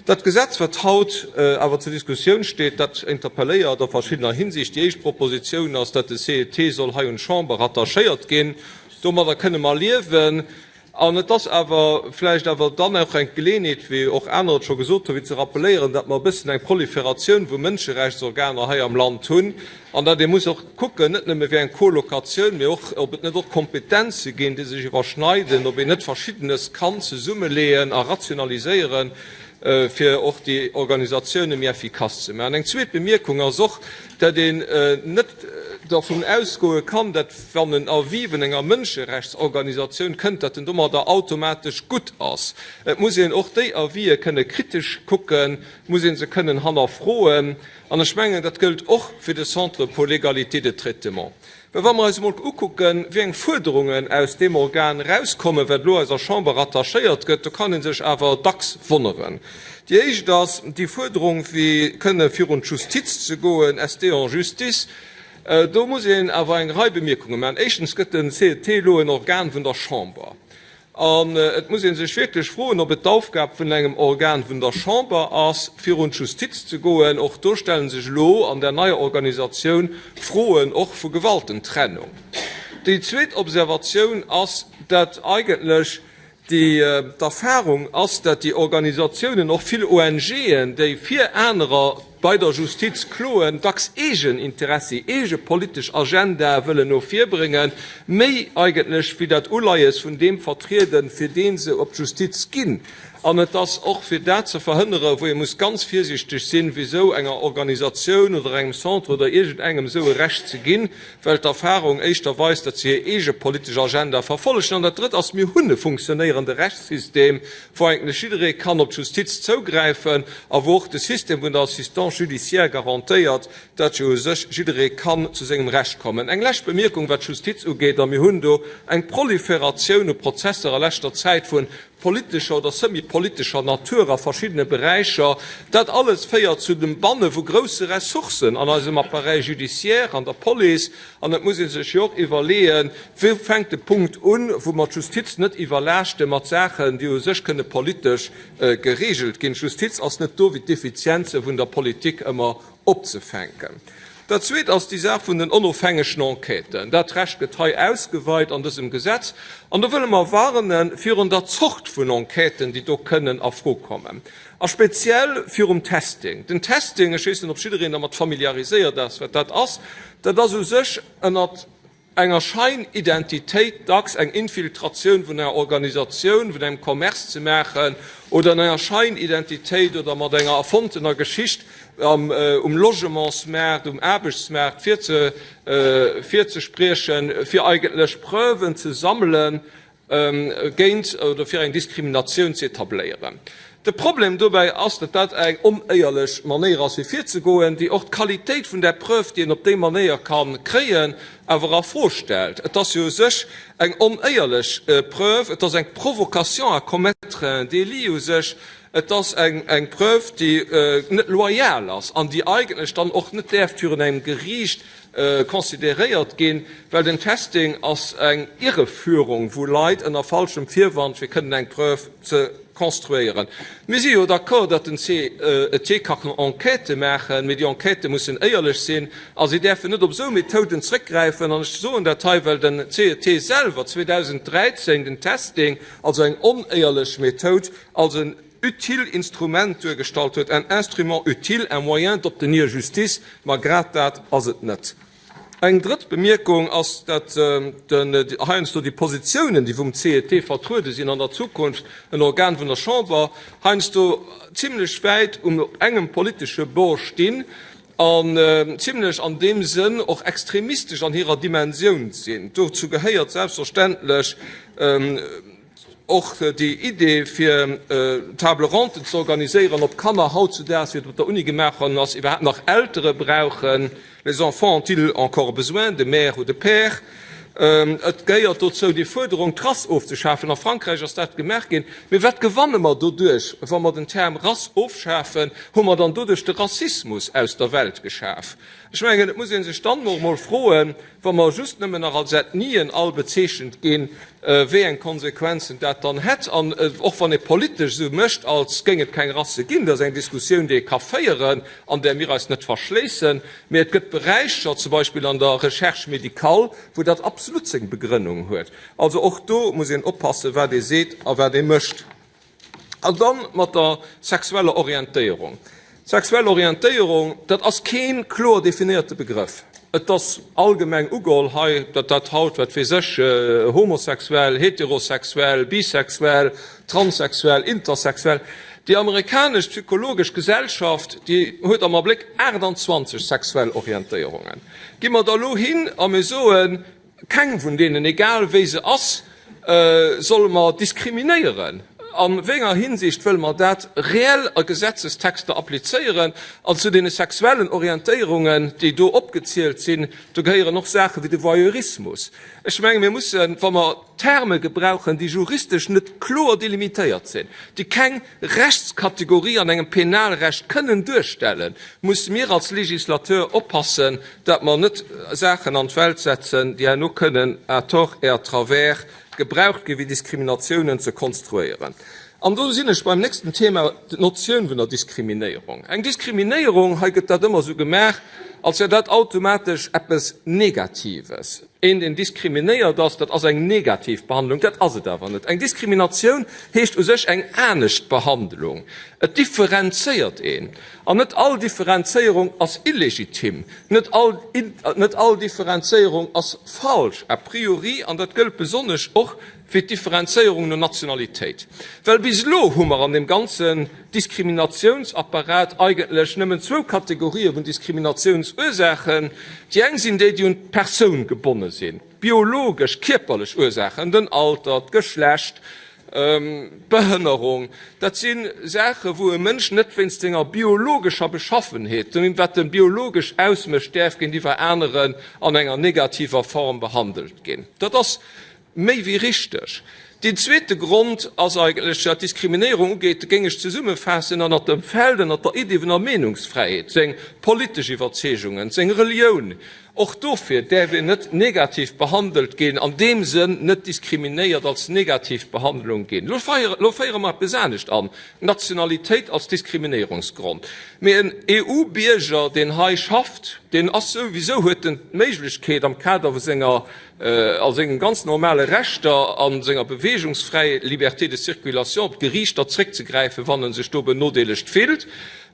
Dat Gesetz, wat haut awer zur Diskussioun steet, dat interpelléiert a verschiddener Hinsicht. Déi éischt Propositioun ass, datt de CET soll hei un d'Chamber rattachéiert ginn. Domadder kënne mer liewen. An et ass awer vläicht awer dann och eng Geleeënheet, wéi och anerer et scho gesot hunn, fir ze rappeléieren, datt mer e bëssen eng Proliferatioun vu Mënscherechtsorganer hei am Land hunn an datt ee muss och kucken, net nëmme wéi eng Colocatioun, mee och, ob et net och Kompetenze ginn, déi sech iwwerschneiden, ob een net Verschiddenes kann zesummeleeën a rationaliséieren, fir och déi Organisatioune méi effikass ze maachen. Eng zweet Bemierkung ass och, datt een net dervun ausgoe kann, datt wann en Avis vun enger Mënscherechtsorganisatioun kënnt, datt en domadder automatesch gutt ass. Et muss een och déi Avisë kënne kritesch kucken, et muss ee se kënnen hannerfroen. An ech mengen, dat gëllt och fir de Centre pour l'égalité de traitement. Well wa mer eis emol ukucken, wéi eng Fuerderungen aus deem Organ erauskommen, wat elo eiser Chamber rattachéiert gëtt, do kann ee sech awer dacks wonneren. Déi éischt ass déi Fuerderung, fir kënne virun d'Justiz ze goen, ester en justice. Do muss een awer eng Rei Bemierkunge maachen. Éischtens gëtt den CET elo en Organ vun der Chamber. An et muss ee sech wierklech froen, ob et d'Aufgab vun engem Organ vun der Chamber ass, virun d'Justiz ze goen. Och do stelle sech elo an där neier Organisatioun Froen och vu Gewaltentrennung. Déi zweet Observatioun ass, dat eigentlech déi d'Erfahrung ass, dat déi Organisatiounen, och vill ONGen, déi fir anerer bei der Justiz kloen, dacks eegen Interessi, eege politesch Agendae wëllen no vir bréngen, méi eigentlech wéi dat Uleies vun deem vertrieden, fir dee se op d'Justiz ginn. An et ass och fir dat ze verhënnere wou ee muss ganz virsiichteg sinn, wéi esou enger Organisatioun oder engem Centre oder iergendengem esou e Recht ze ginn, well d'Erfahrung éischter weist, datt se hir eege politesch Agenda verfollegen. An dat Drëtt ass, Mir hunn e funktionéierende Rechtssystem, wou eigentlech jidderee kann op d'Justiz zougräifen a wou och de System vun der Assistance judiciaire garantéiert, datt jo u sech jidderee kann zu sengem Recht kommen. Eng lescht Bemierkung, wat d'Justiz ugeet, a mir hunn do eng Proliferatioun u Prozesser a leschter Zäit vu politescher oder semi-politescher Natur a verschiddene Beräicher. Dat alles féiert zu dem Banne vu grousse Ressourcen an eisem Appareil judiciaire, an der Police. An et muss ee sech jo och iwwerleeën, Wou fänkt de Punkt un, wou mer d'Justiz net iwwerlaaschte mat Saachen, déi u sech kënne politesch geregelt ginn? D'Justiz ass net do, fir d'Defizienze vun der Politik ëmmer opzefänken. Dat Zweet ass déi Saach vun den onofhängegen Enquêten. Dat Recht gëtt hei ausgeweit an dësem Gesetz. An do wëlle mer warne virun der Zort vun Enquêten, déi do kënnen a Fro kommen, a speziell virum Testing. Den Testing, ech weess net, ob jiddereen dermat familiariséiert ass, wat dat ass, dat ass u sech ënnert enger Scheinidentitéit, dacks eng Infiltratioun vun enger Organisatioun, vun engem Commerce ze maachen, oder an enger Scheinidentitéit oder mat enger erfonntener Geschicht um Logementsmaart, um Aarbechtsmaart virzespriechen, fir eigentlech Preuven ze sammelen, géint oder fir eng Diskriminatioun ze etabléieren. De Problem dobäi ass, datt dat eng onéierlech Manéier ass fir virzegoen, déi och d'Qualitéit vun där Preuve, déi een op déi Manéier ka kréien, awer a Fro stellt. Et ass jo u sech eng onéierlech Preuve, et ass eng Provocation à commettre un délit u sech, et ass eng Preuve, déi net loyal ass an déi eigentlech dann och net däerft virun engem Geriicht consideréiert ginn, well den Testing ass eng Irreführung, wou Leit ënner falschem Virwand fir kënnen eng Preuve ze construéieren. Mir si jo d'accord, datt den CET ka Enquêtë maachen, mee déi Enquêtë mussen éierlech sinn a si däerfen net op esou Methoden zrëckgräifen. An ech soen dat hei, well den CET selwer 2013 den Testing als eng onéierlech Methoud, als en utile Instrument duergestallt huet, un instrument utile, un moyen d'obtenir justice, ma grad dat ass et net. Eng drëtt Bemierkung ass, dat heiansdo déi Positiounen, déi vum CET vertruede sinn, an der Zukunft en Organ vun der Chamber, heiansdo zimlech wäit um op engem politesche Bord stinn an zimlech an deem Sënn och extremistesch an hirer Dimensioun sinn. Dozou gehéiert selbstverständlech, Och déi Idee fir Table ronden ze organiséieren, ob Kanner hautzudaags, wéi et op der Uni gemaach ginn ass, iwwerhaapt nach Eltere brauchen, Les enfants ont-ils encore besoin de mère ou de père? Et gehéiert dozou déi Fuerderung, d'Rass ofzeschafen. A Frankräich ass dat gemaach ginn. Mee wat gewanne mer doduerch, wa mer den Term Rass ofschafen? Hu mer dann doduerch de Rassismus aus der Welt geschaf? Ech mengen, et muss ee sech dann och emol froen, wa mer just nëmmen nach als Ethnien all bezeechent ginn, wéi eng Konsequenzen dat dann hätt. An och wann ee politesch esou mécht, als géing et keng Rasse ginn, dat ass eng Diskussioun, déi ee ka féieren, an där mir eis net verschléissen, mee et gëtt Beräicher, zum Beispill an der Recherche médicale, wou dat absolut seng Begrënnung huet. Also och do muss een oppassen, wat ee seet a wat ee mécht. An da mat der sexueller Orientéierung. Sexuell Orientéierung, dat ass kee kloer definéierte Begrëff. Et ass allgemeng ugeholl hei, datt dat haut, wat weess ech, homosexuell, heterosexuell, bisexuell, transsexuell, intersexuell. Déi amerikanesch psychologesch Gesellschaft, déi huet am Abléck 28 sexuell Orientéierungen. Gi mer da lo hin a mir soen, Keng vun deenen, egal wéi se ass, solle mer diskriminéieren. A wéi enger Hinsicht wëlle mer dat reell a Gesetzestexter applizéieren? An zu deene sexuellen Orientéierungen, déi do opgezielt sinn, do gehéieren och Saache wéi de Voyeurismus. Ech menge mir mussen, wa mer Terme gebrauchen, déi juristesch net kloer delimitéiert sinn, déi keng Rechtskategorie an engem Penalrecht kënnen duerstellen, musse mir als Législateur oppassen, datt mer net Saachen an d'Welt setzen, déi herno kënnen à tort et à travers gebraucht ginn, fir Diskriminatiounen ze konstruéieren. An do sinn ech beim nächsten Thema, d'Notioun vun der Diskriminéierung. Eng Diskriminéierung, hei gëtt dat ëmmer esou gemaach, als wär dat automatesch eppes Negatives. Een, deen diskriminéiert ass, dat ass eng negativ Behandlung. Dat ass et awer net. Eng Diskriminatioun heescht u sech eng anescht Behandlung. Et differenzéiert een. An net all Differenzéierung ass illegitim. Net all, net all Differenzéierung ass falsch a priori. An dat gëllt besonnesch och fir d'Differenzéierung no Nationalitéit. Well bis elo hu mer an deem ganzen Diskriminatiounsapparat eigentlech nëmmen zwou Kategorië vun Diskriminatiounsursaachen. Déi eng sinn déi, déi un d'Persoun gebonne sinn, biologesch, kierperlech Ursaachen, den Alter, d'Geschlecht, d'Behënnerung. Dat si Saachen, wou e Mënsch net wéinst senger biologescher Beschaffenheet, deem wat e biologesch ausmécht, däerf géintiwwer aneren an enger negativer Form behandelt ginn. Dat ass Méi wéi richteg. Deen zweete Grond ass eigentlech, wat d'Diskriminéierung ugeet, géing ech zesummefaassen ënnert dem Feld, ënnert der Iddi vun der Meenungsfräiheet, seng politesch Iwwerzeegungen, seng Relioun. Och dofir däerf een net negativ behandelt ginn, an deem Sënn net diskriminéiert als negativ Behandlung ginn. Lo féiere mer eppes anescht an, d'Nationalitéit als Diskriminéierungsgrond. Mee en EU-Bierger, deen hei schafft, deen ass souwisou, huet en d'Méiglechkeet am Kader vu senger a sengem ganz normale Rechter a senger Beweegungsfräiheet, Liberté de circulation, op d'Geriichter zréckzegräifen, wann e sech do benodeelegt fillt.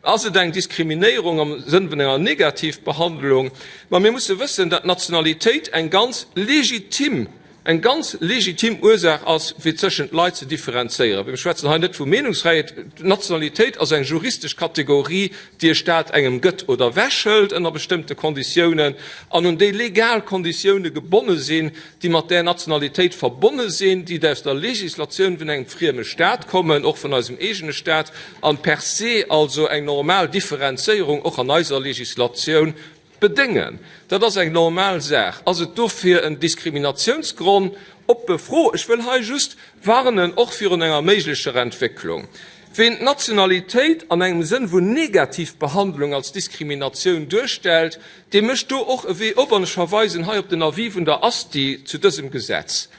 Ass et eng Diskriminéierung am Sënn vun enger Negativbehandlung? Ma mir musse wëssen, datt d'Nationalitéit eng ganz legitim, eng ganz legitim Ursaach ass, fir tëschent Leit ze differenzéieren. Mir schwätzen hei net vu Meenungsfräiheet. D'Nationalitéit ass eng juristesch Kategorie, déi e Staat engem gëtt oder ewechhëlt ënner bestëmmte Konditiounen an un déi legal Konditioune gebonne sinn, déi mat där Nationalitéit verbonne sinn, déi aus der Legislatioun vun engem frieme Staat kommen, och vun eisem eegene Staat, an per se also eng normal Differenzéierung och an eiser Legislatioun bedéngen. Dat ass eng normal Saach. Ass et dofir en Diskriminatiounsgronn? Oppe Fro. Ech wëll hei just warnen, och virun enger méiglecher Entwécklung. Ween d'Nationalitéit an engem Sënn vun Negativbehandlung als Diskriminatioun duerstellt, dee mécht do och e Wee op. An ech verweisen hei op den Avis vun der ASTI zu dësem Gesetz.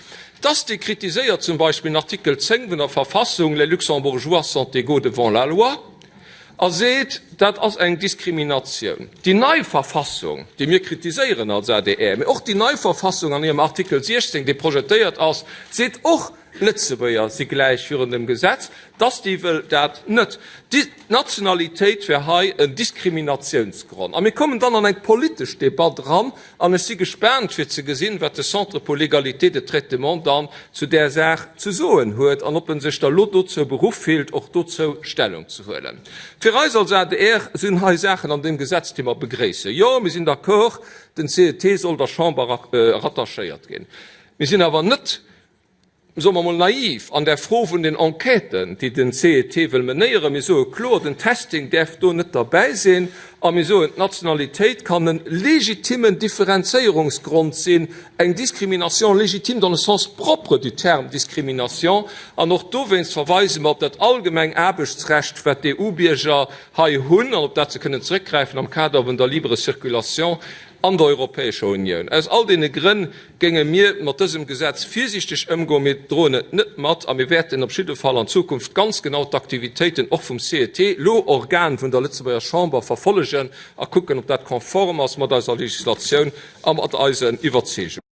D'ASTI kritiséiert zum Beispill den Artikel 10 vun der Verfassung, Les Luxembourgeois sont égaux devant la loi, a seet, dat ass eng Diskriminatioun. Déi nei Verfassung, déi mir kritiséieren als adr, mee och déi nei Verfassung an hirem Artikel 16, dee projetéiert ass, seet och, D'Lëtzebuerger si gläich virun dem Gesetz. D'Asti wëll dat net. D'Nationalitéit wär hei en Diskriminatiounsgronn. A mir kommen dann an eng politesch Debatt eran. An ech si gespaant fir ze gesinn, wat de Centre pour l'égalité de traitement dann zu där Saach ze soen huet an ob en sech da lo dozou beruff fillt, och dozou Stellung ze huelen. Fir eis als adr sinn hei Saachen an deem Gesetz, déi mer begréissen. Jo, mir sinn d'accord, den CET soll der Chamber rattachéiert ginn. Mir sinn awer net, soe mer mol naiv, an der Fro vun den Enquêten, déi den CET wëll menéieren. Mir soe kloer, den Testing däerf do net derbäi sinn. A mir soen, d'Nationalitéit kann e legitimmen Differenzéierungsgrond sinn, eng Discrimination légitime dans le sens propre du terme discrimination. An och dowéinst verweise mer op dat allgemeng Aarbechtsrecht, wat d'EU-Bierger hei hunn an op dat se kënnen zrëckgräifen am Kader vun der libre circulation. an der Europäescher Unioun. Aus all deene Grënn géinge mir mat dësem Gesetz virsiichteg ëmgoen. Mir droen et net mat a mir wäerten op jidde Fall an Zukunft ganz genau d'Aktivitéiten och vum CET, lo Organ vun der Lëtzebuerger Chamber, verfollegen a kucken, ob dat konform ass mat eiser Legislatioun a mat eisen Iwwerzeegungen.